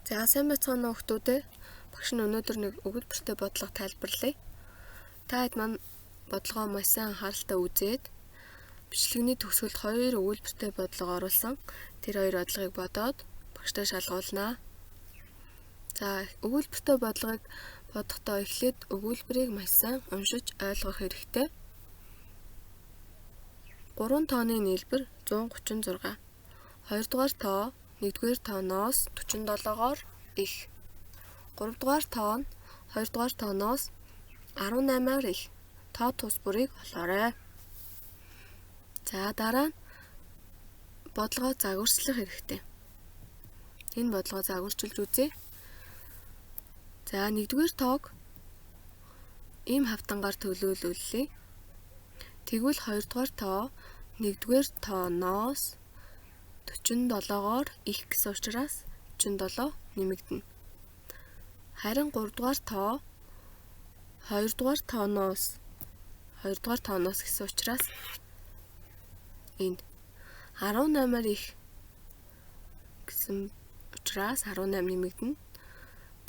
За сайн байцгаана уу хүмүүдээ. Багш нь өнөөдөр нэг өгүүлбэртэй бодлого тайлбарлая. Та хэд маань бодлогоо маш сайн анхааралтай үзээд бичлэгний төгсгөлд хоёр өгүүлбэртэй бодлого оруулсан. Тэр хоёр бодлогыг бодоод багштай шалгуулнаа. За өгүүлбэртэй бодлогыг бодохдоо эхлээд өгүүлбэрийг маш сайн уншиж ойлгох хэрэгтэй. 3 тооны нийлбэр 136. 2 дугаар тоо 1-р тооноос 47-оор их. 3 дугаар тоо нь 2 дугаар тооноос 18-аар их. Тоо тус бүрийг олоорой. За дараа нь бодлогоо загварчлах хэрэгтэй. Энэ бодлогоо загварчилж үзье. За 1-р тоог ийм хавтангаар төлөөлүүллээ. Тэгвэл 2 дугаар тоо 1-р тооноос 47-оор их гэсэн учраас 47 нэмэгдэнэ. Харин 3 дугаар тоо 2 дугаар тооноос 2 дугаар тооноос гэсэн учраас энд 18-аар их гэсэн учраас 18 нэмэгдэнэ.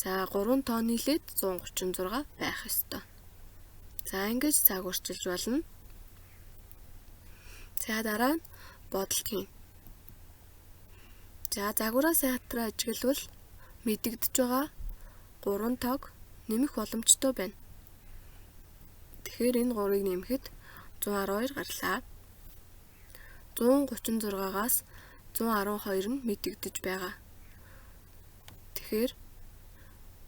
За 3 тоо нийлээд 136 байх ёстой. За ингэж загварчилж болно. За дараа нь бодолт хийнэ. За загвараа сайтраа ажиглавал мэдэгдэж байгаа 3 тоог нэмэх боломжтой байна. Тэгэхээр энэ 3-ыг нэмэхэд 112 гарлаа. 136-аас 112 нь мэдэгдэж байгаа. Тэгэхээр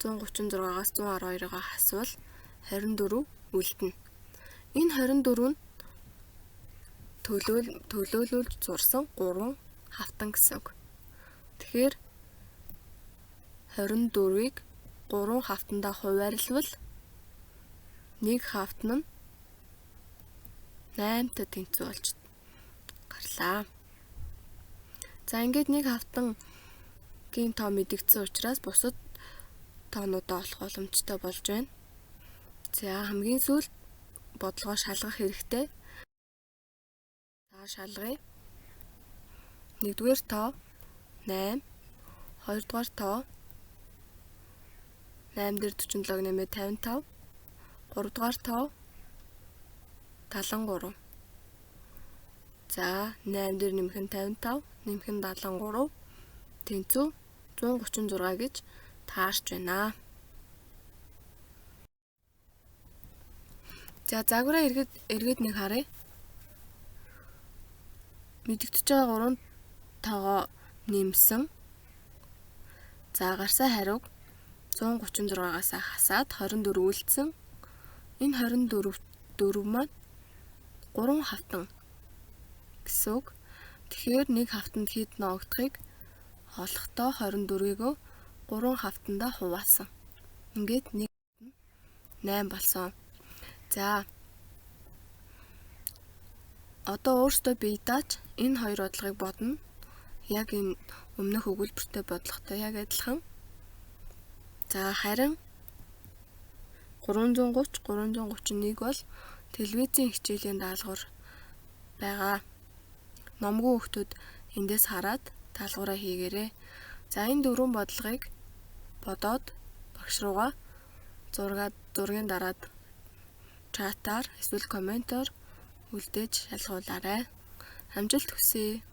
136-аас 112-ыг хасвал 24 үлдэнэ. Энэ 24 нь төлөөлүүлж зурсан 3 хавтан гэсэн үг. Тэгэхээр 24-ыг 3 хавтандаа хуваарлавал нэг хавтан нь 8-тай тэнцүү болж гарлаа. За ингээд нэг хавтангийн тоо мэдэгдсэн учраас бусад тоонуудаа олох боломжтой болж байна. За хамгийн сүүлд бодлогоо шалгах хэрэгтэй. За шалгая. 1-р тоо 8, 2 дугаар тоо 8 дээр 47-г нэмээд 55, 3 дугаар тоо 73. За 8 дээр нэмэх нь 55, нэмэх нь 73 тэнцүү 136 гэж таарч байна. За загвараа эргээд нэг харъя. Мэдэгдэж байгаа 3 тоогоо нэмсэн. За гарсан хариуг 136-аас хасаад 24 үлдсэн. Энэ 24 маань 3 хавтан гэсэн үг. Тэгэхээр нэг хавтанд хэд ноогдохыг олохдоо 24-ийг 3 хавтандаа хуваасан. Ингээд нэг 8 болсон. За одоо өөртөө бие дааж энэ хоёр бодлогыг бодно. Яг энэ өмнөх өгүүлбэртэй бодлоготой яг адилхан. За харин 330 331 бол телевизийн хичээлийн даалгавар байгаа. Номгүй хүүхдүүд эндээс хараад даалгавраа хийгээрэй. За энэ дөрвөн бодлогыг бодоод багш руугаа зургийн дараад чатаар эсвэл комментоор үлдээж шалгуулаарай. Амжилт хүсье.